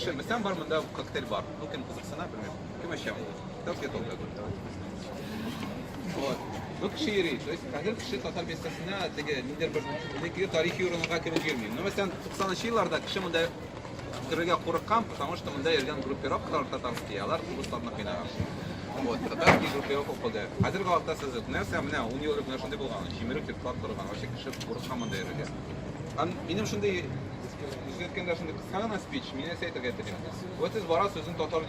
Кеше, мәсәлән, бар монда коктейль бар. Ну, кем кызыксына, белмим. Кем эчә моны? Тәүге алкоголь. Вот. Ну, кеше йөри. То есть, хәзер кеше татар бистәсенә теге ниндидер бер элеккеге тарихи урынга кереп йөрми. Ну, мәсәлән, 90 елларда кеше монда керергә курыккан, потому что монда йөргән группировкалар татарские, алар урысларны кыйнаган. Вот, татарский группировка кылды. Хәзерге вакытта сез нәрсә, менә 10 ел элек менә шундый булган, җимерек йортлар торган, вообще кеше курыккан монда йөрергә. Һәм минем шундый Үзгәрткәндә шундый кыска гына спич, мин нәрсә әйтергә телим. Вот сез барасыз үзең татар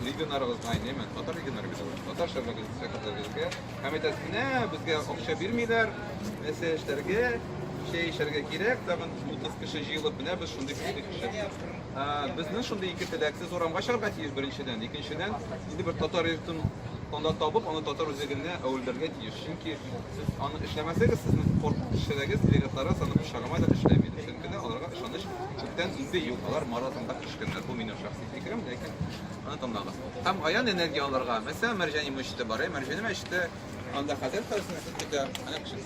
регионнарыгызга, әйеме? Татар регионнары бит алар. Татар шәһәрләрегезгә. Һәм әйтәсез, менә безгә акча бирмиләр, нәрсә эшләргә, чәй эчәргә кирәк, тагын 30 кеше җыелып, менә без шундый көчле кеше. Безнең шундый ике теләк, сез урамга чыгарга тиеш беренчедән, икенчедән, инде бер татар йортын анда табып, аны татар үзәгенә әверелдерергә тиеш. Чөнки Сез аны эшләмәсәгез, сезнең кешеләрегез, делегатларыгыз аны пычагыма да эшләми. Чөнки дә аларга ышаныч күптән инде юк. Алар маразмга төшкәннәр. Бу минем шәхси фикерем, ләкин аны тыңлагыз. Һәм каян энергия алырга? Мәсәлән, Мәрҗани мәчете бар. Мәрҗани мәчете анда хәзер хәзер көтә. Әнә кеше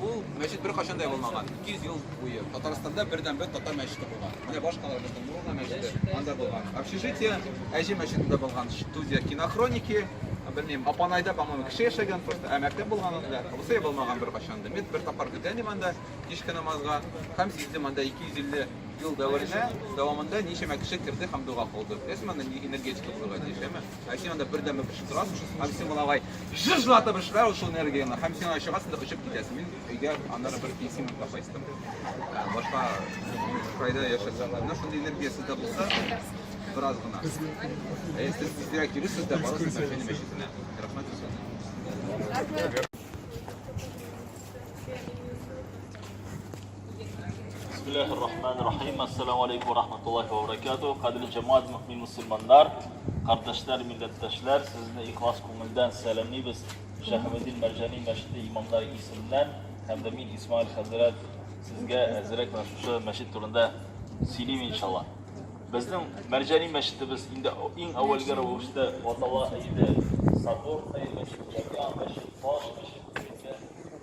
Ул мәчет беркайчан да ябылмаган. 200 ел буе Татарстанда бердәнбер татар мәчете булган. Менә башкалар безнең Нурулла мәчете анда булган. Общежитие Әҗи мәчетендә булган, студия кинохроники, белмим, Апанайда, по-моему, кеше яшәгән просто, ә мәктәп булган анда. Бусы ябылмаган беркайчан да. Мин бер тапкыр кергән идем анда кичке намазга һәм сиздем анда 250 ел дәверенә дәвамында ничәмә кеше керде һәм дога кылды. Беләсезме, анда энергетика булырга тиеш, әйме? Ә син анда бердәнбер кеше торасың, һәм син алай жыжлатып эшләр шул энергияне, һәм син ана чыгасың да очып китәсең. Мин өйгә аннары бер пенсия кайттым. Башка кайда яшәсәм. Менә шундый энергия сездә булса, бераз гына. Ә сез тизрәк йөрисез дә барасыз Мәрҗани мәчетенә. Рәхмәт сезгә. Бисмиллахир-рахманир-рахим. Ассаламу алейкум ва рахматуллахи ва баракатуh. Кадерле җәмәгать, мөмин мусульманнар, кардәшләр, милләттәшләр, сезне ихлас күңелдән сәламлибез. Шәһабетдин Мәрҗани мәчете имамнары исеменнән һәм дә мин Исмаил хәзрәт сезгә әзрәк менә шушы мәчет турында сөйлим иншалла. Безнең Мәрҗани мәчетебез инде иң әүвәлге рәвештә атала иде. Собор мәчет, Җәмиа мәчет, Таш мәчет дип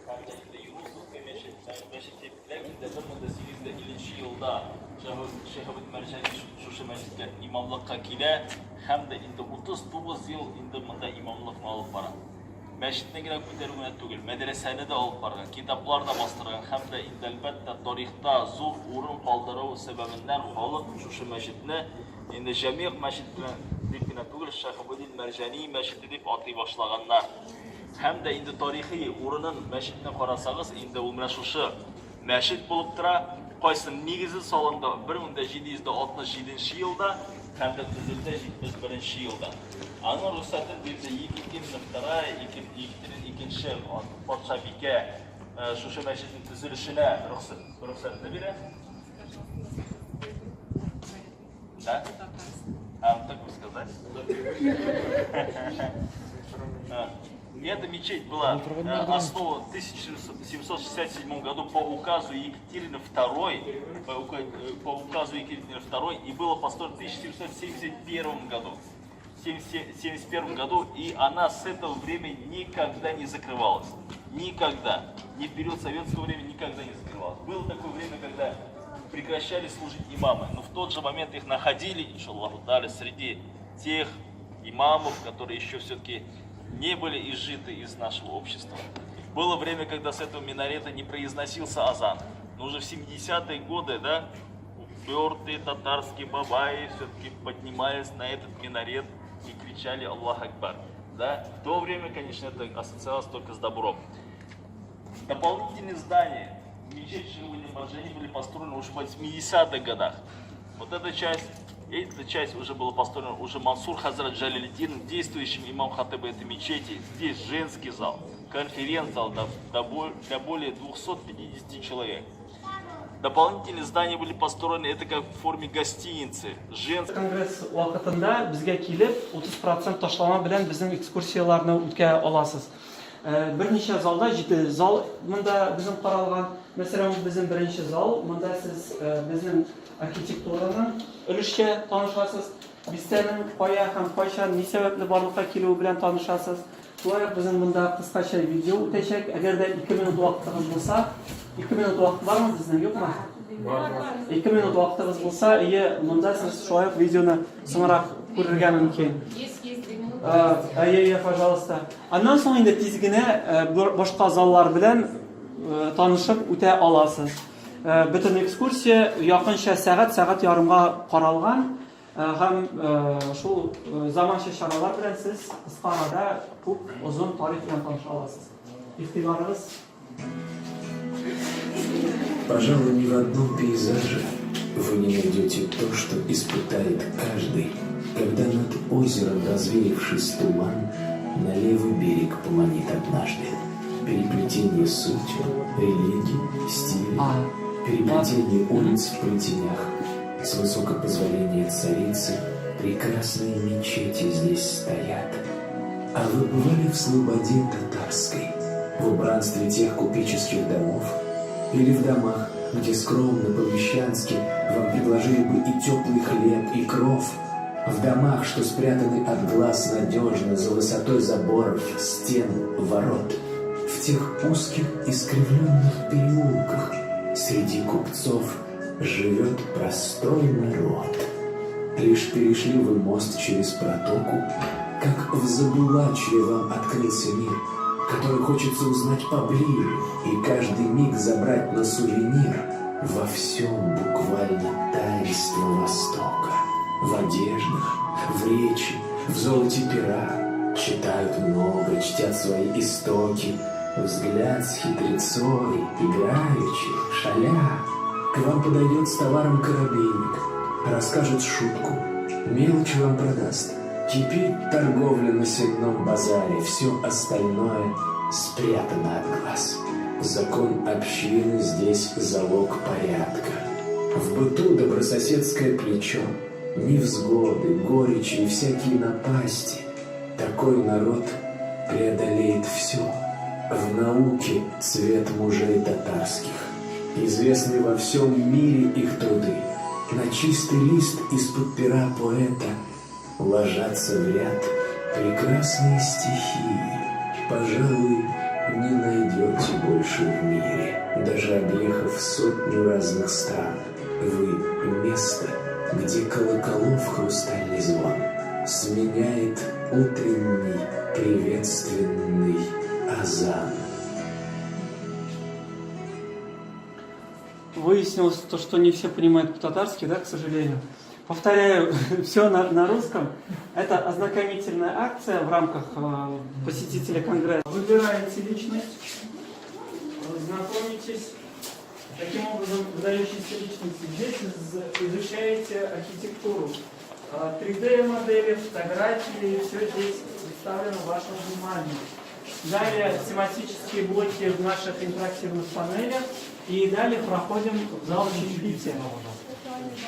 һәм дә инде Юнусовка мәчет, мәчет дип Ләкин дә 1850 елда Шиһабетдин Мәрҗани шушы мәчеткә имамлыкка килә һәм дә инде 39 ел инде монда имамлыкны алып бара. Мәчетне генә күтәрү генә түгел, мәдрәсәне дә алып барган, китаплар да бастырган һәм дә инде әлбәттә тарихта зур урын калдыру сәбәбеннән халык шушы мәчетне инде Җәмигъ мәчет белән дип кенә түгел, Шиһабетдин Мәрҗани мәчете дип атый башлаганнар. Һәм дә инде тарихи урынын мәчетне карасагыз, инде ул менә шушы мәчет булып тора. Кайсы нигезе салынды 1767 елда һәм дә төзелде 71 елда. Аның рөхсәтен бирде Екатерина II, Екатерина II патшабикә шушы мәчетнең төзелешенә рөхсәтне бирә. Да? А, вот так вы сказали. Эта мечеть была основана в 1767 году по указу Екатерины II, по указу Екатерины II, и была построена в 1771 году. В 1971 году, и она с этого времени никогда не закрывалась. Никогда. Ни в период советского времени никогда не закрывалась. Было такое время, когда прекращали служить имамы, но в тот же момент их находили, иншаллаху та'аля, среди тех имамов, которые еще все-таки не были изжиты из нашего общества. Было время, когда с этого минарета не произносился азан. Но уже в 70-е годы, да, упертые татарские бабаи все-таки поднимались на этот минарет и кричали «Аллах Акбар». Да? В то время, конечно, это ассоциировалось только с добром. Дополнительные здания мечеть Шиуни Марджани были построены уже в 80-х годах. Вот эта часть уже была построена уже Мансур Хазрат Джалилиддин, действующим имам хатыба этой мечети. Здесь женский зал, конференц-зал для более 250 человек. Дополнительные здания были построены, это как в форме гостиницы. Женский. Конгресс вакытында безгә килеп, 30% ташлама белән безнең экскурсияләрне үткә аласыз. Берничә залда, җиде зал монда безнең каралган. Мәсәлән, ул безнең беренче зал. Монда сез безнең архитектураның өлешчә танышасыз. Бистәнең кая һәм кайчан, ни сәбәпле барлыкка килүе белән танышасыз. Шулай ук безнең монда кыскача видео үтәчәк. Әгәр дә 2 минут вакытыгыз булса, 2 минут вакыт бармы безнең, юкмы? Ике минут вакытыгыз булса, ие, монда сез шулай ук видеоны соңрак күрергә мөмкин. Әйе, әйе, пожалуйста. Аннан соң инде тиз генә башка заллар белән танышып үтә аласыз. Бөтен экскурсия якынча сәгать, сәгать ярымга каралган һәм шул заманча чаралар белән сез кыска арада күп озын тарих белән таныша аласыз. Игътибарыгыз. Пожалуй, ни в одном пейзаже вы не найдете то, что испытает каждый, когда над озером, развеявшись туман, на левый берег поманит однажды. Переплетение сути, религии, стиля, А, переплетение улиц в плетенях, с высокого позволения царицы прекрасные мечети здесь стоят. А вы бывали в Слободе Татарской, в убранстве тех купеческих домов? Или в домах, где скромно по-мещански вам предложили бы и теплый хлеб, и кров? В домах, что спрятаны от глаз надежно за высотой заборов, стен, ворот? В тех узких искривленных переулках среди купцов живет простой народ. Лишь перешли вы мост через протоку, как в Забулачье вам открылся мир, который хочется узнать поближе и каждый миг забрать на сувенир. Во всем буквально таинство Востока. В одеждах, в речи, в золоте пера. Читают много, чтят свои истоки. Взгляд с хитрецой, играючи, шаля. К вам подойдет с товаром коробейник, расскажет шутку, мелочь вам продаст. Кипит торговля на сенном базаре, все остальное спрятано от глаз. Закон общины здесь залог порядка. В быту добрососедское плечо, невзгоды, горечи и всякие напасти. Такой народ преодолеет все. В науке цвет мужей татарских. Известны во всем мире их труды. На чистый лист из-под пера поэта ложатся в ряд прекрасные стихи. Пожалуй, не найдете больше в мире, даже объехав сотню разных стран. Вы место, где колоколов хрустальный звон сменяет утренний приветственный азан. Выяснилось то, что не все понимают по-татарски, да, к сожалению. Повторяю, все на русском. Это ознакомительная акция в рамках посетителя конгресса. Выбираете личность, знакомитесь. Таким образом, выдающиеся личности. Здесь изучаете архитектуру. 3D-модели, фотографии, все здесь представлено вашему вниманию. Далее тематические блоки в наших интерактивных панелях. И далее проходим в зал чаепития.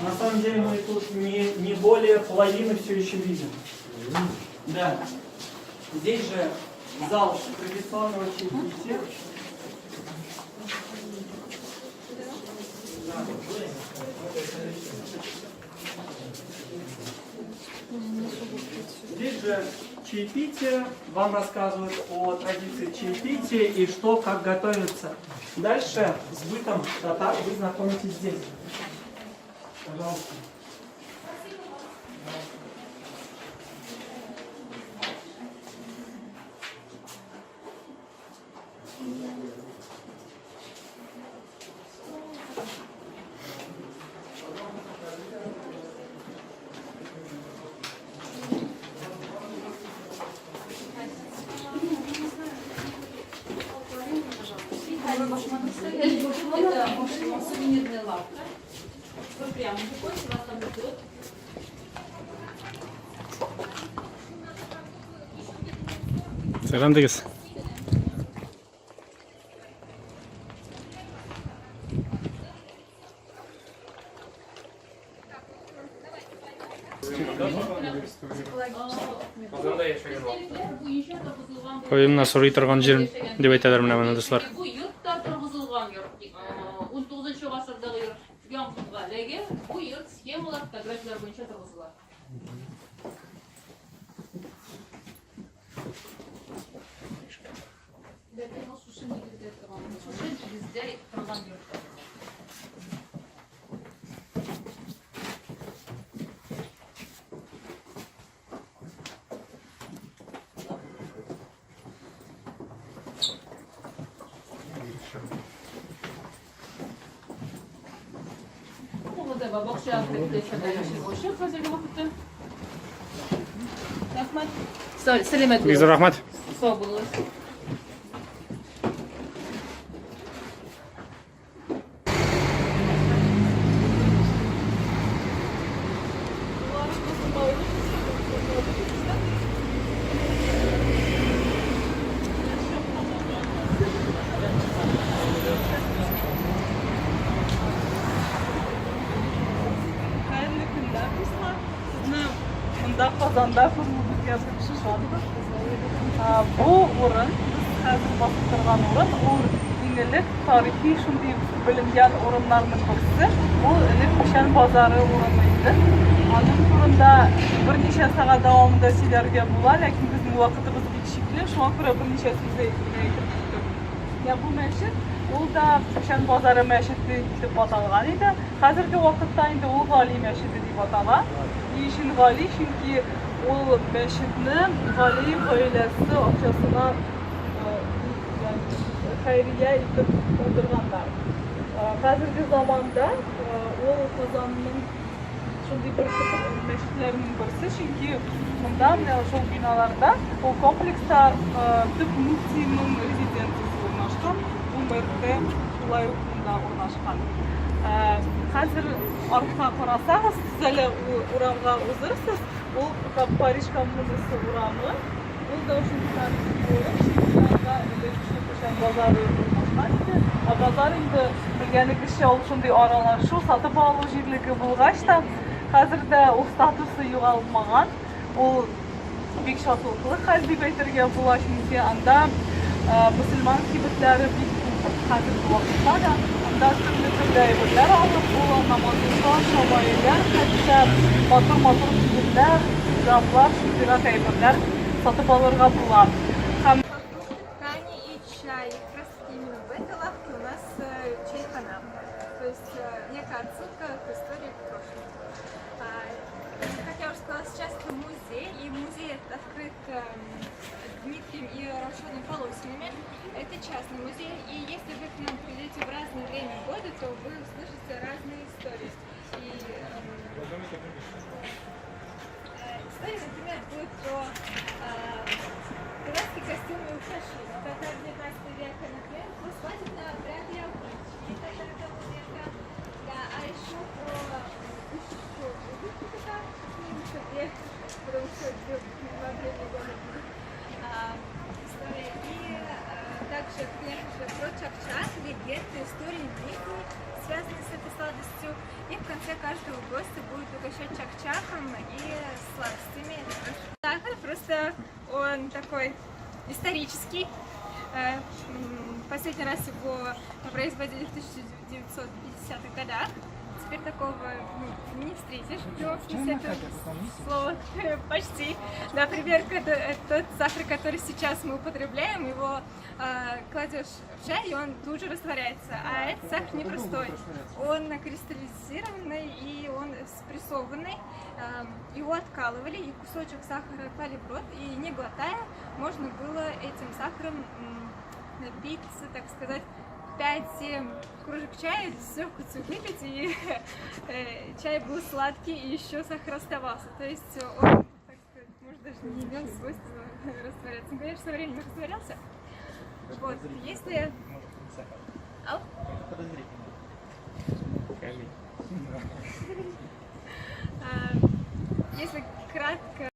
На самом деле мы тут не более половины все еще видим. Да. Здесь же зал традиционного чаепития. Да. Здесь же чаепитие, вам рассказывают о традиции чаепития и что, как готовится. Дальше с бытом татар вы знакомитесь здесь. Пожалуйста. Это сувенирная лавка. Вы прямо выходите, вас там ждет. Сәлам дигез. Каюмнар сорый торган җир дип әйтәләр менә моны дуслар. Бу йорт та торгызылган йорт. 19 гасырдагы йорт. Яңгырга ләге бу йорт схемалар, фотографияләр буенча торгызыла. Шушы нигездә торган йорт. таба бакча территориясендә ачык хәзерге вакытта. Рәхмәт. Сәламәт Бик зур рәхмәт. Сау булыгыз. Хәерле көннәр, дуслар! Сезне монда Казанда күрүебезгә бик шатбыз. Бу урын, без хәзер басып торган урын, ул иң элек тарихи шундый беленгән урыннарның берсе. Ул элек Печән базары урыны иде. Аның турында берничә сәгать дәвамында сөйләргә була, ләкин безнең вакытыбыз бик чикле, шуңа күрә берничә сүз генә әйтеп киттем. Менә бу мәчет, ул да Печән базары мәчете итеп аталган иде. Хәзерге вакытта инде ул Гали мәчете дип атала. Ни өчен Гали? Чөнки ул мәчетне Галиев гаиләсе акчасына хәйрия итеп булдырганнар. Хәзерге заманда ул Казанның шундый бер мәчетләренең берсе, чөнки монда менә шул биналарда, ул комплекста төп мөфтинең резиденциясе урнашкан, бу МРТ шулай ук монда урнашкан. Хәзер артка карасагыз, сез әле урамга узырсыз, ул Париж коммунасы урамы. Ул да шундый тарихи урын, чөнки анда элек шул Печән базары урнашкан иде. Ә базар инде, белгәнегезчә, ул шундый аралашу, сатып алу җирлеге булгач та, хәзер дә ул статусы югалмаган. Ул бик шатлыклы хәл дип әйтергә була, чөнки анда мөселман кибетләре бик күп хәзерге вакытта да. Анда төрле-төрле әйберләр алып була, намазлыклар, шамаилләр, хәтта матур-матур киемнәр, хиҗаблар, шундыйрак әйберләр сатып алырга була. Һәм Фрукты, ткани и чай. Как раз таки именно в этой лавке у нас чайхана. То есть некая отсылка к истории к прошлому. Как я уже сказала, сейчас это музей, и музей этот открыт Дмитрием и Равшаном Полосинами. Это частный музей, и если вы к нам придете в разное время года, то вы услышите разные истории. И история, например, будет про казахские костюмы и украшения татар 19 века, например, про свадебный обряд и обычаи татар того века, да, а еще про еще улыбку татар, две, потому что во время года будет история. И также, конечно же, про чак-чак, легенды, истории, мифы, связанные с этой сладостью. И в конце каждого гостя будет угощать чак-чаком и сладостями. Сахар просто он такой исторический. Последний раз его производили в 1950-х годах. Теперь такого, ну, не встретишь, в прямом смысле этого слова, почти. Например, тот сахар, который сейчас мы употребляем, его кладешь в чай, и он тут же растворяется. А этот сахар непростой. Он кристаллизированный и он спрессованный. Его откалывали, и кусочек сахара клали в рот, и не глотая, можно было этим сахаром напиться, так сказать, 5-7 кружек чая с легкостью выпить, и чай был сладкий, и еще сахар оставался. То есть он, так сказать, может, даже не имел свойства растворяться. Ну, конечно, со временем растворялся. Вот, если... Ау? Если кратко